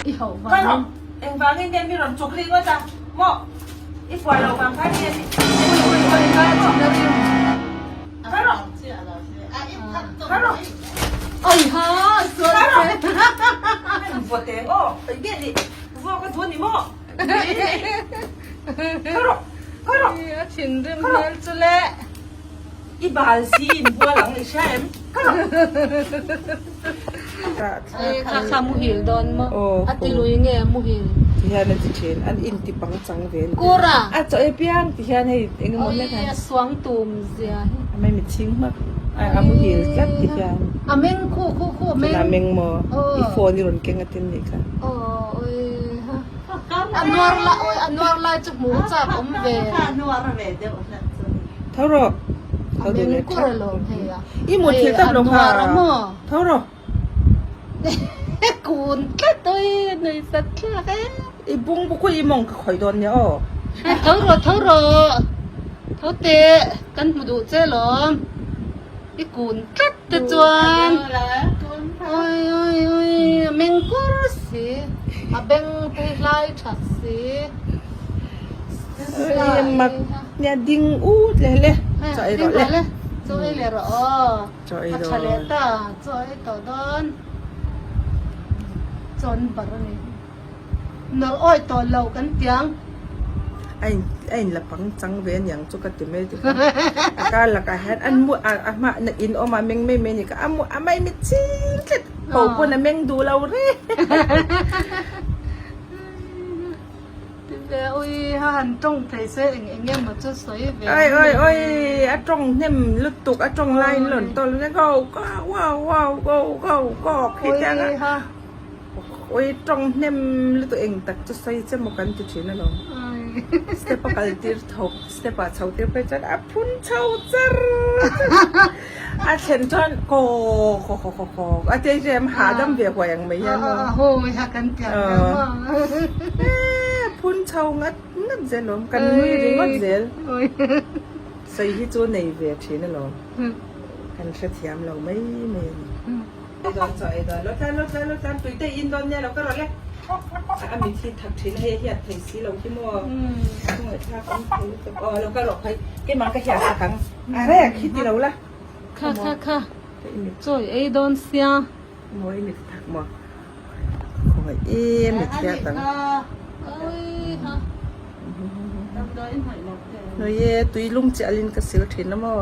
I hauh vangin. Engvangin nge mi rawn chuk ri ngawt a? Maw? I fual lo vang khan nge mi Ui ui ui ka thin a rim. Kal rawh. Kal rawh. Oi ha sual che. Vaw teng aw. Oi biak ni. Vaw ka duh a ni maw? Kal rawh. Kal rawh. A thinrim hmel chu le. I bal si in bual ang i hria em? Kal rawh. Kha kha muhil dawn maw? A ti lui nge muhil? Ti hian a ti thin, an in ti pang chang ve a ni. Kura! A chaw e piang ti hian hei eng emaw hlek a. Oi a suang tum zia hi. A mai mi chhing hmak a muhil tlat ti hian. A meng khu khu khu a meng. Tunah a meng maw? I phone i rawn keng a tin nih kha. Aw oi ha. A nuar lai oi a nuar lai chu hmuh chak awm ve. Tho rawh. A meng kur alawm hei a. I muthilh tak lo kha. Tho rawh. Kun tlat oi nui sat thlak e. I bung buk i mawng ka khawi dawn nia aw. Tho rawh tho rawh. Tho teh kan hmu duh che lawm. I kun tlat te chuan. Oi oi oi a meng kur si. A beng te hi hlai that si. Oi mak nia ding ut leh le. Chaw ei rawh le. Chaw ei leh rawh aw. Chaw ei A tha leh ta, chaw ei tawh dawn. Chaw an barh a ni. Nawrh awi tawh lo kan tiang. A in a in la pang chang ve aniang chu ka ti mai ti kha. A kar lakah hian an mu a a hma na in awm a meng mai mai a ni kha a mu a mai mit ching tlat ho pawn a meng duh lo reng. Tive ui ha han tawng thei se eng eng emaw chu sawi ve Oi oi oi a tawng hnem lutuk a tawng lai in rawn tawl nek go go wow wow go go go khi te ang a ui tawng hnem lutuk eng tak chu sawi che maw kan ti thin alawm step a kal tir tho step ah chho tir phei chuan a phun chho char char a thlen chuan kaw kaw kaw kaw kaw a tia rem hahdam ve huai ang mai hian aw kan pian ve maw phun chho ngat ngat zel awm kan nui ringawt zel sawi hi chu nei ve thin alawm kan hrethiam lo mai mai a ni. Dawn chaw ei dawn lo tlan lo tlan lo tlan tui te in dawn nia lo ka rawh le a mit hi thak thin a hei a hiat thei si lo hi maw khawngaihthlak awm thei lutuk aw lo ka rawh phei keimah ka hiat sak ang a rek hi ti lo la kha kha kha chaw ei dawn sia maw i mit thak maw khawngaih em mit hiat ang Noi e tui lung chiah alin ka sil thin a maw.